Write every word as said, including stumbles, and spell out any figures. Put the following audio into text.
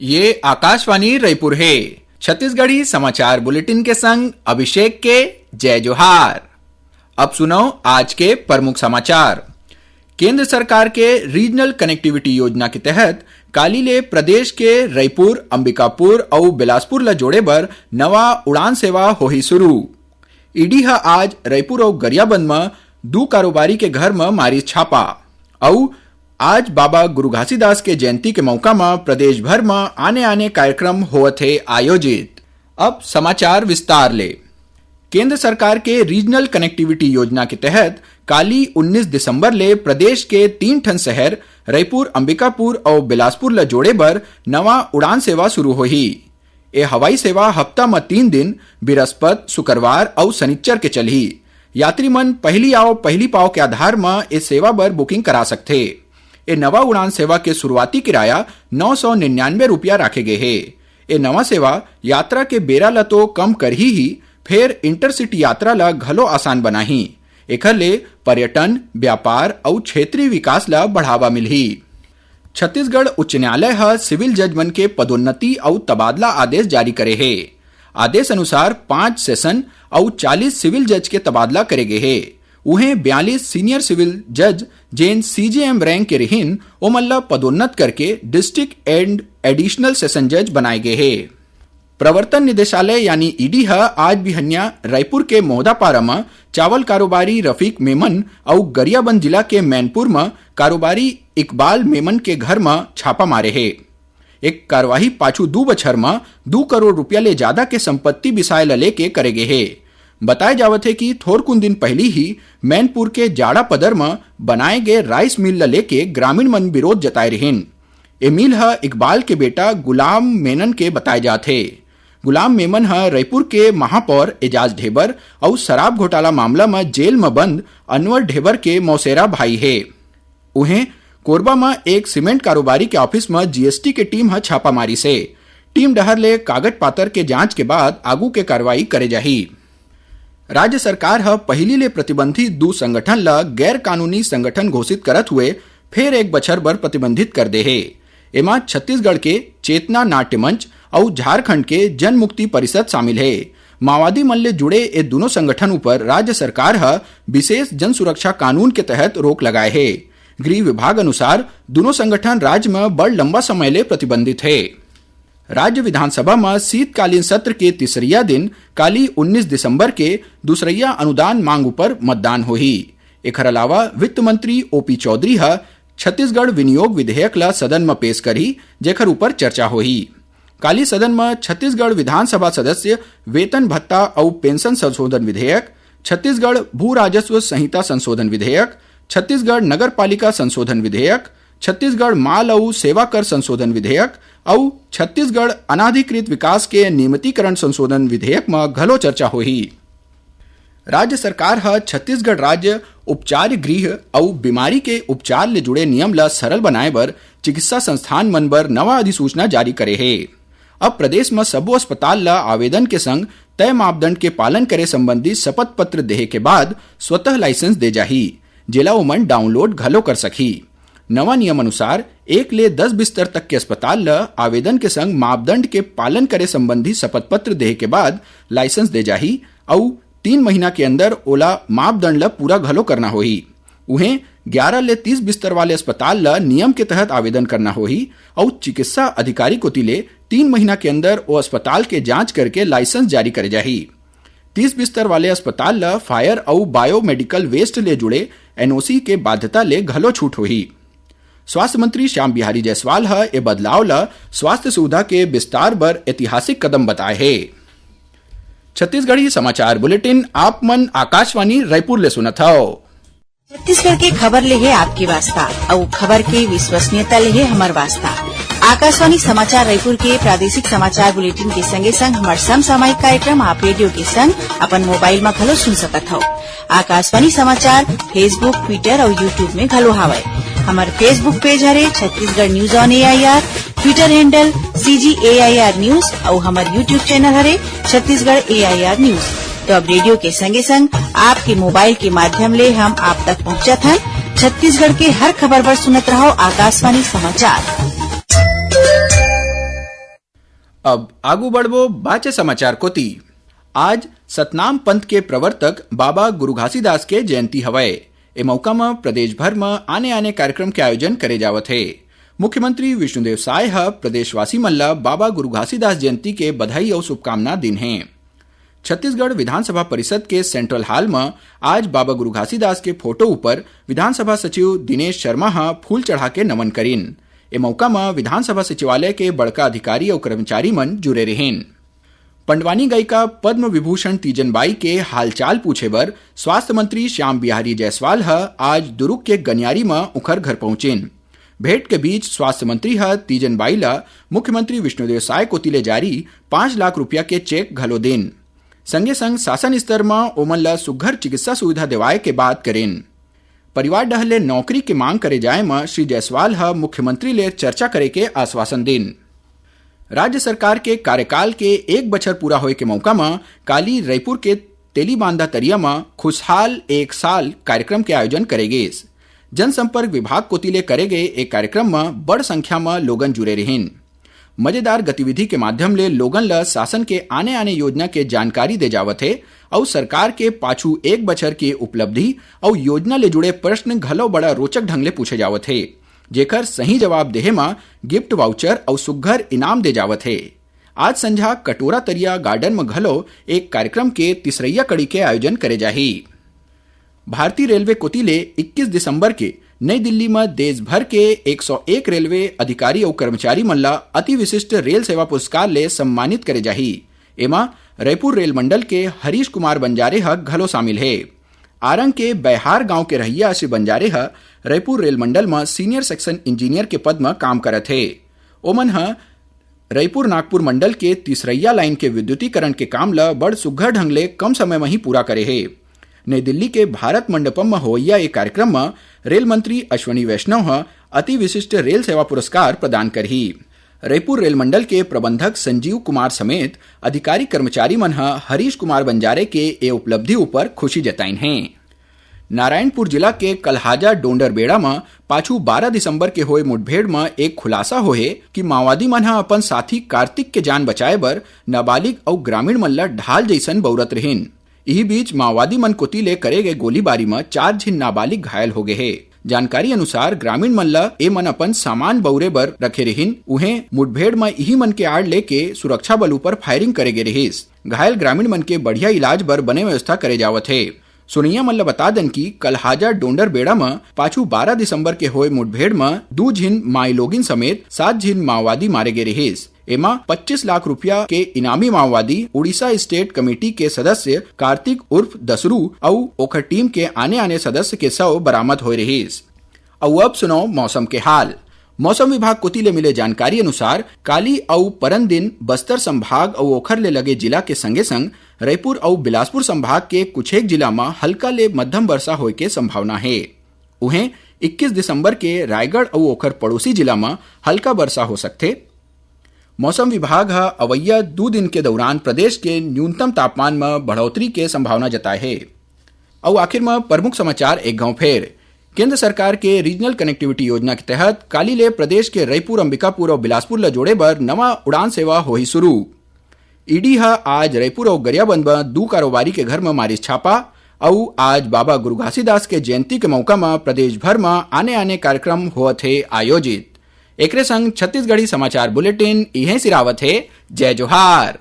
ये आकाशवाणी रायपुर हे। छत्तीसगढ़ी समाचार बुलेटिन के संग अभिषेक के जय जोहार। अब सुनव आज के प्रमुख समाचार। केंद्र सरकार के रीजनल कनेक्टिविटी योजना के तहत काली ले प्रदेश के रायपुर, अंबिकापुर अउ बिलासपुर ल जोड़े बर नवा उड़ान सेवा होही शुरू। ईडी ह आज रायपुर अउ गरियाबंद म दू कारोबारी के घर म मारिस छापा। अउ आज बाबा गुरु घासीदास के जयंती के मौका म प्रदेश भर म आने-आने कार्यक्रम होवत हे आयोजित। अब समाचार विस्तार ले। केंद्र सरकार के रीजनल कनेक्टिविटी योजना के तहत काली उन्नीस दिसंबर ले प्रदेश के तीन ठन शहर रायपुर, अंबिकापुर अउ बिलासपुर ल जोड़े बर नवा उड़ान सेवा शुरू होही। ए हवाई सेवा हफ्ता म तीन दिन, बिरस्पत, शुक्रवार अउ सनिच्चर के चलही। यात्री मन पहली आओ पहली पाओ के आधार म ए सेवा बर बुकिंग करा सकथे। ए नवा उड़ान सेवा के शुरुआती किराया नौ सौ निन्यानवे रुपया राखे गे हे। ए नवा सेवा यात्रा के बेरा ल तो कम करही ही, फेर इंटरसिटी यात्रा ल घलो आसान बनाही। एखर ले पर्यटन, व्यापार अउ क्षेत्रीय विकास ल बढ़ावा मिलही। छत्तीसगढ़ उच्च न्यायालय ह सिविल जज मन के पदोन्नति अउ तबादला आदेश जारी करे हे। आदेश अनुसार पांच सेशन अउ चालीस सिविल जज के तबादला करे गे हे। उहें बयालीस सीनियर सिविल जज, जेन सीजेएम रैंक के रिहिन, ओमन ल पदोन्नत करके डिस्ट्रिक्ट एंड एडिशनल सेशन जज बनाए गे हे। प्रवर्तन निदेशालय यानी ईडी ह आज बिहनिया रायपुर के मोहदापारा म चावल कारोबारी रफीक मेमन अउ गरियाबंद जिला के मैनपुर म कारोबारी इकबाल मेमन के घर म छापा मारे हे। एक कार्यवाही पाछू दू बछर म दू करोड़ रुपया ले जादा के संपत्ति बिसाए ल लेके करे गे हे। बताए जावत हे कि थोरकुन दिन पहिली ही मैनपुर के जाड़ा पदर म बनाए गे राइस मिल ल लेके ग्रामीण मन विरोध जताए रिहिन। ए मिल ह इकबाल के बेटा गुलाम मेनन के बताए जात हे। गुलाम मेमन ह रईपुर के महापौर एजाज ढेबर अउ शराब घोटाला मामला म जेल म बंद अनवर ढेबर के मौसेरा भाई हे। उहें, कोरबा म एक सीमेंट कारोबारी के ऑफिस म जीएसटी के टीम ह छापा मारिस हे। टीम डहर ले कागज पातर के जांच के बाद आगू के कार्रवाई करे जाही। राज्य सरकार ह पहिली ले प्रतिबंधित दू संगठन ल गैर कानूनी संगठन घोषित करत हुए फेर एक बछर बर प्रतिबंधित कर दे हे। एमा छत्तीसगढ़ के चेतना नाट्य मंच अउ झारखंड के जनमुक्ति परिषद शामिल हे। माओवादी मन ले जुड़े ए दुनों संगठन ऊपर राज्य सरकार ह विशेष जनसुरक्षा कानून के तहत रोक लगाए हे। गृह विभाग अनुसार दुनों संगठन राज्य म बड़ लंबा समय ले प्रतिबंधित हे। राज्य विधानसभा म शीतकालीन सत्र के तीसरिया दिन काली उन्नीस दिसंबर के दूसरइया अनुदान मांग ऊपर मतदान होही। एखर अलावा वित्त मंत्री ओपी चौधरी ह छत्तीसगढ़ विनियोग विधेयक ल सदन म पेश करही, जेखर ऊपर चर्चा होही। काली सदन म छत्तीसगढ़ विधानसभा सदस्य वेतन भत्ता अउ पेंशन संशोधन विधेयक, छत्तीसगढ़ भू राजस्व संहिता संशोधन विधेयक, छत्तीसगढ़ नगर पालिका संशोधन विधेयक, छत्तीसगढ़ माल अउ सेवा कर संशोधन विधेयक अउ छत्तीसगढ़ अनाधिकृत विकास के नियमितीकरण संशोधन विधेयक म घलो चर्चा होही। राज्य सरकार ह छत्तीसगढ़ राज्य उपचार गृह अउ बीमारी के उपचार ले जुड़े नियम ल सरल बनाए बर चिकित्सा संस्थान मन बर नवा अधिसूचना जारी करे हे। अब प्रदेश म सबो अस्पताल ल आवेदन के संग तय मापदंड के पालन करे संबंधी शपथ पत्र देहे के बाद स्वतः लाइसेंस दे जाही, जेला ओमन डाउनलोड घलो कर सकही। नवा नियम अनुसार एक ले दस बिस्तर तक के अस्पताल ल आवेदन के संग मापदंड के पालन करे संबंधी शपथ पत्र देहे के बाद लाइसेंस दे जाही अउ तीन महीना के अंदर ओला मापदंड ल पूरा घलो करना होही। उहें, ग्यारह ले तीस बिस्तर वाले अस्पताल ल नियम के तहत आवेदन करना होही अउ चिकित्सा अधिकारी कोति ले तीन महीना के अंदर ओ अस्पताल के जांच करके लाइसेंस जारी करे जाही। तीस बिस्तर वाले अस्पताल ल फायर अउ बायोमेडिकल वेस्ट ले जुड़े एनओसी के बाध्यता ले घलो छूट होही। स्वास्थ्य मंत्री श्याम बिहारी जायसवाल ह ए बदलाव ल स्वास्थ्य सुविधा के विस्तार बर ऐतिहासिक कदम बताए हे। छत्तीसगढ़ी समाचार बुलेटिन आप मन आकाशवाणी रायपुर ले सुनत हव। छत्तीसगढ़ के खबर ले हे आपके वास्ता, अउ खबर के विश्वसनीयता ले हे हमर वास्ता। आकाशवाणी समाचार रायपुर के प्रादेशिक समाचार बुलेटिन के संगे संग हमर समसामयिक कार्यक्रम आप रेडियो के संग अपन मोबाइल म घलो सुन सकत हव। आकाशवाणी समाचार Facebook, Twitter अउ YouTube में घलो हावय। हमर Facebook पेज हरे Chhattisgarh news on AIR, Twitter handle CG AIR news अउ हमर YouTube चैनल हरे छत्तीसगढ़ एआईआर न्यूज। तो अब रेडियो के संगे संग आपके मोबाइल के माध्यम ले हम आप तक पहुंचत हन। छत्तीसगढ़ के हर खबर बर सुनत रहव आकाशवाणी समाचार। अब आगू बढ़बो बाचे समाचार कोति। आज सतनाम पंथ के प्रवर्तक बाबा गुरु घासीदास के जयंती हवय। ए मौका म प्रदेश भर म आने-आने कार्यक्रम के आयोजन करे जावत हे। मुख्यमंत्री विष्णुदेव साय ह प्रदेशवासी मन ल बाबा गुरु घासीदास जयंती के बधाई अउ शुभकामना दिन हे। छत्तीसगढ़ विधानसभा परिषद के सेंट्रल हॉल म आज बाबा गुरु घासीदास के फोटो ऊपर विधानसभा सचिव दिनेश शर्मा ह फूल चढ़ा के नमन करिन। ए मौका म विधानसभा सचिवालय के बड़का अधिकारी अउ कर्मचारी मन जुरे रिहिन। पंडवानी गायिका पद्म विभूषण तीजन बाई के हालचाल पूछे बर स्वास्थ्य मंत्री श्याम बिहारी जायसवाल ह आज दुरुग के गनियारी म उखर घर पहुंचिन। भेंट के बीच स्वास्थ्य मंत्री ह तीजन बाई ल मुख्यमंत्री विष्णुदेव साय कोति ले जारी पाँच लाख रुपया के चेक घलो दिन। संगे संग शासन स्तर म ओमन ल सुघ्घर चिकित्सा सुविधा देवाए के बात करिन। परिवार डहर ले नौकरी के मांग करे जाए म श्री जायसवाल ह मुख्यमंत्री ले चर्चा करे के आश्वासन दिन। राज्य सरकार के कार्यकाल के एक बछर पूरा होए के मौका म काली रायपुर के तेलीबांधा तरिया म खुशहाल एक साल कार्यक्रम के आयोजन करे गेस। जनसंपर्क विभाग कोति ले करे गए एक कार्यक्रम म बड़ संख्या म लोगन जुरे रिहिन। मजेदार गतिविधि के माध्यम ले लोगन ल शासन के आने-आने योजना के जानकारी दे जावत हे अउ सरकार के पाछू एक बछर के उपलब्धि अउ योजना ले जुड़े प्रश्न घलो बड़ा रोचक ढंग ले पूछे जावत हे, जेकर सही जवाब देहे म गिफ्ट वाउचर अउ सुघ्घर इनाम दे जावत हे। आज संझा कटोरा तरिया गार्डन म घलो एक कार्यक्रम के तीसरइया कड़ी के आयोजन करे जाही। भारतीय रेलवे कोति ले इक्कीस दिसंबर के नई दिल्ली म देश भर के एक सौ एक रेलवे अधिकारी अउ कर्मचारी मन ल अति विशिष्ट रेल सेवा पुरस्कार ले सम्मानित करे जाही। एमा रायपुर रेल मंडल के हरीश कुमार बंजारे ह घलो शामिल हे। आरंग के बैहार गांव के रहइया श्री बंजारे ह रायपुर रेल मंडल म सीनियर सेक्शन इंजीनियर के पद म काम करत हे। ओमन ह रायपुर नागपुर मंडल के तीसरइया लाइन के विद्युतीकरण के काम ल बड़ सुघ्घर ढंग ले कम समय म ही पूरा करे हे। नई दिल्ली के भारत मंडपम म होवइया ए कार्यक्रम म रेल मंत्री अश्विनी वैष्णव ह अति विशिष्ट रेल सेवा पुरस्कार प्रदान करही। रायपुर रेल मंडल के प्रबंधक संजीव कुमार समेत अधिकारी कर्मचारी मन ह हरीश कुमार बंजारे के ए उपलब्धि ऊपर खुशी जताइन हे। नारायणपुर जिला के कलहाजा डोंडरबेड़ा म पाछू बारह दिसंबर के होए मुठभेड़ म एक खुलासा होहे कि माओवादी मन ह अपन साथी कार्तिक के जान बचाए बर नाबालिग अउ ग्रामीण मन ल ढाल जइसन बउरत रिहिन। इही बीच माओवादी मन कोति ले करे गए गोलीबारी म चार झिन नाबालिग घायल हो गए हे। जानकारी अनुसार ग्रामीण मन ल ए मन अपन सामान बउरे बर रखे रिहिन, उहें मुठभेड़ म इही मन के आड़ लेके सुरक्षा बल ऊपर फायरिंग करे गे रिहिस। घायल ग्रामीण मन के बढ़िया इलाज बर बने व्यवस्था करे जावत हे। सुनइया मन ल बता दन कि कलहाजा डोंडरबेड़ा म पाछू बारह दिसंबर के होए मुठभेड़ म दू झिन माईलोगिन समेत सात झिन माओवादी मारे गे रिहिस। एमा पच्चीस लाख रुपया के इनामी माओवादी उड़ीसा स्टेट कमेटी के सदस्य कार्तिक उर्फ दसरू अउ ओखर टीम के आने-आने सदस्य के शव बरामद होए रिहिस। अउ अब सुनव मौसम के हाल। मौसम विभाग कोति ले मिले जानकारी अनुसार, काली अउ परन दिन बस्तर संभाग अउ ओखर ले लगे जिला के संगे संग रायपुर अउ बिलासपुर संभाग के कुछेक जिला म हल्का ले मध्यम वर्षा होए के संभावना हे। उहें, इक्कीस दिसंबर के रायगढ़ अउ ओखर पड़ोसी जिला म हल्का वर्षा हो सकथे। मौसम विभाग ह अवइया दू दिन के दौरान प्रदेश के न्यूनतम तापमान म बढ़ोतरी के संभावना जताए हे। अउ आखिर म प्रमुख समाचार एक घांव फेर। केंद्र सरकार के रीजनल कनेक्टिविटी योजना के तहत काली ले प्रदेश के रईपुर, अंबिकापुर अउ बिलासपुर ल जोड़े बर नवा उड़ान सेवा होही शुरू। ईडी ह आज रईपुर अउ गरियाबंद म दू कारोबारी के घर म मारिस छापा। अउ आज बाबा गुरु घासीदास के जयंती के मौका म प्रदेश भर म आने-आने कार्यक्रम होवत हे आयोजित। एकरे संग छत्तीसगढ़ी समाचार बुलेटिन इहें सिरावत हे। जय जोहार।